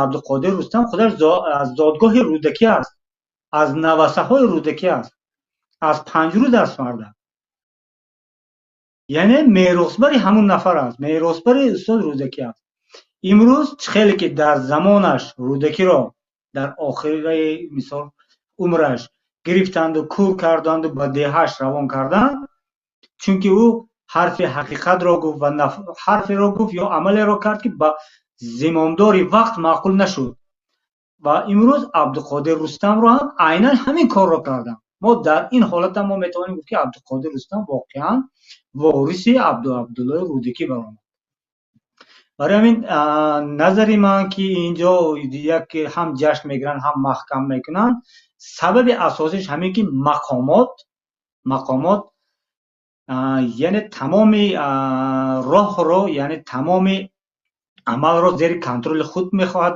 Абдуқодир Рустам худаш аз зодгоҳи Рӯдакӣ аст, аз навасаҳои Рӯдакӣ аст, аз Панҷруд аст марда, яъне меросбари ҳамун нафар аст, меросбари устод Рӯдакӣ аст. Имрӯз чӣ хеле ки дар замонаш Рӯдакиро дар охираи, мисол, умраш гирифтанду кур карданду ба деҳаш равон карданд, чунки ӯ ҳарфи ҳақиқатро гуфт ва ҳарферо гуфт ё амалеро кард, ки ба зимомдори вақт маъқул нашуд. Ва имрӯз Абдуқодир Рустамро ҳам айнан ҳамин корро карданд. Мо дар ин ҳолатам мо метавонем гуфт, ки Абдуқодир Рустам воқеан вориси Абдуллои Рӯдакӣ баромад. Барои ҳамин, назари ман, ки инҷо як ҳам ҷашн мегиранд, ҳам маҳкам мекунанд, сабаби асосиш ҳамин, ки мақомот, яъне тамоми роҳро, яъне тамоми амалро зери контроли худ мехоҳад.